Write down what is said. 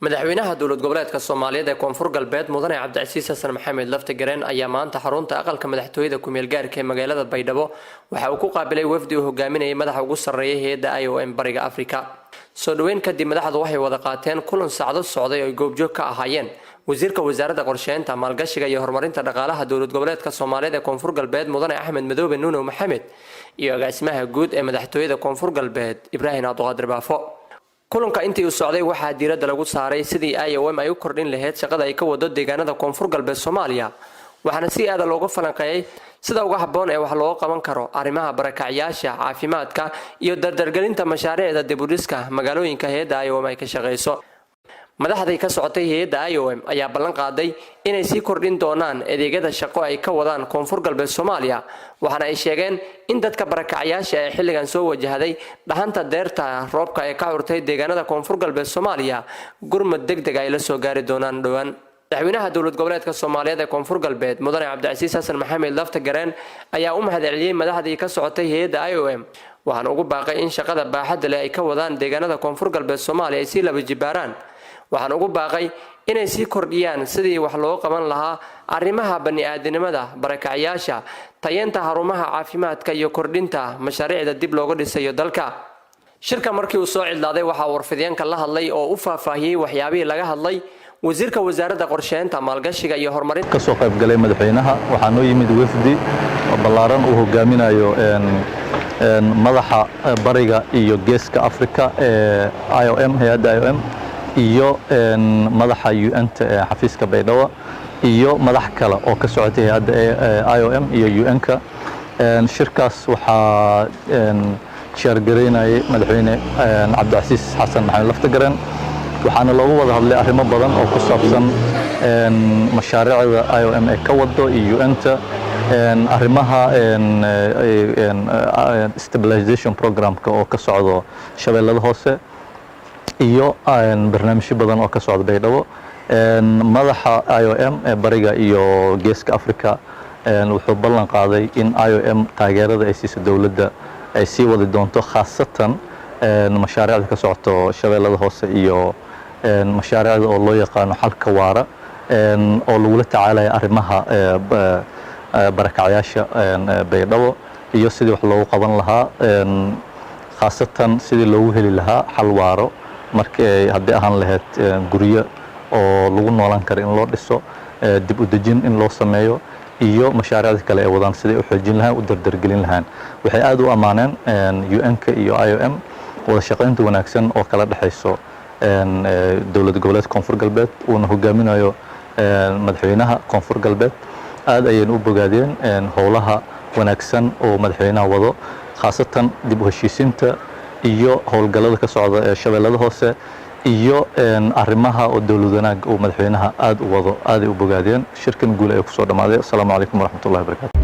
Madaxweynaha Dowlad Goboleedka Soomaaliyeed ee Koonfur Galbeed, Mudane Cabdicasiis Xasan Maxamed Laftagareen, ayaa maanta xarunta aqalka madaxtooyada kumeel gaarka ee magaalada Baydhabo waxa uu ku qaabilay wafdi uu hogaaminayay madaxa ugu sarreeyay hay-adda IOM Bariga Afrika. Soo dhoweyn kadib, madaxdu waxay wada qaateen kulan saacado socday oo ay goobjoog ka ahaayeen wasiirka Wasaaradda Qorsheynta, Maalgashiga iyo Horumarinta Dhaqaalaha Dowlad Goboleedka Soomaaliyeed ee Koonfur Galbeed, Mudane Axmed Madoobe Nuunow Maxamed, iyo agaasimaha guud ee madaxtooyada Koonfur Galbeed, Ibraahim Cabduqaadir Baafo. Kulanka intii uu socday waxaa diiradda lagu saaray sidii IOM ay u kordhin lahayd shaqada ay ka wado deegaanada Koonfur Galbeed Soomaaliya, waxaana si aada looga falanqeeyay sida uga habboon ee wax looga qaban karo arrimaha barakacyaasha, caafimaadka iyo dardargelinta mashaariicda dibudhiska magaalooyinka hay-adda IOM ay ka shaqeyso. Madaxday ka socotay hay-adda IOM ayaa ballan qaaday inay sii kordhin doonaan adeegyada shaqo ay ka wadaan Koonfur Galbeed Soomaaliya, waxaana ay sheegeen in dadka barakacyaasha ee xilligan soo wajahday dhahanta deerta roobka ee ka curtay deegaanada Koonfur Galbeed Soomaaliya gurmad deg deg ay la soo gaari doonaan dhowaan. Madaxweynaha Dowlad Goboleedka Soomaaliyeed ee Koonfur Galbeed, Mudane Cabdicasiis Xasan Maxamed Laftagareen, ayaa u mahadceliyey madaxdii ka socotay hay-adda IOM, waxaana ugu baaqay in shaqada baaxadda leh ay ka wadaan deegaanada Koonfur Galbeed Soomaaliya ay sii laba jibaaraan. Waxaan ugu baaqay inay sii kordhiyaan sidii wax loo qaban lahaa arrimaha bani-aadinimada, barakacyaasha, tayeenta xarumaha caafimaadka iyo kordhinta mashaariicda dib looga dhisayo dalka. Shirka markii uu soo cidlaaday, waxaa warfideenka la hadlay oo u faahfaahiyey waxyaabihii laga hadlay wasiirka Wasaaradda Qorsheynta, Maalgashiga iyo Horumarinta. Kasoo qayb galay madaxweynaha waxaa noo yimid wafdi ballaaran uu hogaaminayo madaxa Bariga iyo Geeska Africa ee IOM, hay-adda IOM, iyo madaxa UN-ta ee xafiiska Baydhabo, iyo madax kale oo ka socotay hay-adda IOM iyo UN-ka. Shirkaas waxaa chair-garaynayay madaxweyne Cabdicasiis Xasan Maxamed Laftagareen, waxaana loogu wada hadlay arrimo badan oo ku saabsan mashaariicda IOM ee ka wado iyo UN-ta, arrimaha stabilization programka oo ka socdo Shabeellada Hoose iyo barnaamijyo badan oo ka socda Baydhabo. Madaxa IOM ee Bariga iyo Geeska Africa wuxuu ballan qaaday in IOM taageerada ay siiso dowladda ay sii wadi doonto, khaasatan mashaariicda ka socoto Shabeellada Hoose iyo mashaariicda oo loo yaqaano xalka waara oo lagula tacaalaya arrimaha barakacyaasha Baydhabo iyo sidii wax loogu qaban lahaa, khaasatan sidii loogu heli lahaa xal waaro markii haddii ahaan lahayd guryo oo lagu noolaan karo in loo dhiso, dib u dejin in loo sameeyo, iyo mashaariicda kale ay wadaan siday u xoojin lahaan, u dardargelin lahaan. Waxay aad u ammaaneen UN-ka iyo IOM wada shaqaynta wanaagsan oo kala dhexayso Dowlad Goboleedka Koonfur Galbeed uuna hogaaminayo madaxweynaha Koonfur Galbeed. Aad ayayna u bogaadeen howlaha wanaagsan oo madaxweynaha wado, khaasatan dib u heshiisiinta iyo howlgallada ka socda ee Shabeellada Hoose iyo arrimaha oo dowlad wanaag uu madaxweynaha aad u wado. Aaday u bogaadeen. Shirkan guul ayuu kusoo dhammaaday. Asalaamu calaykum waraxmatullahi wabarakatu.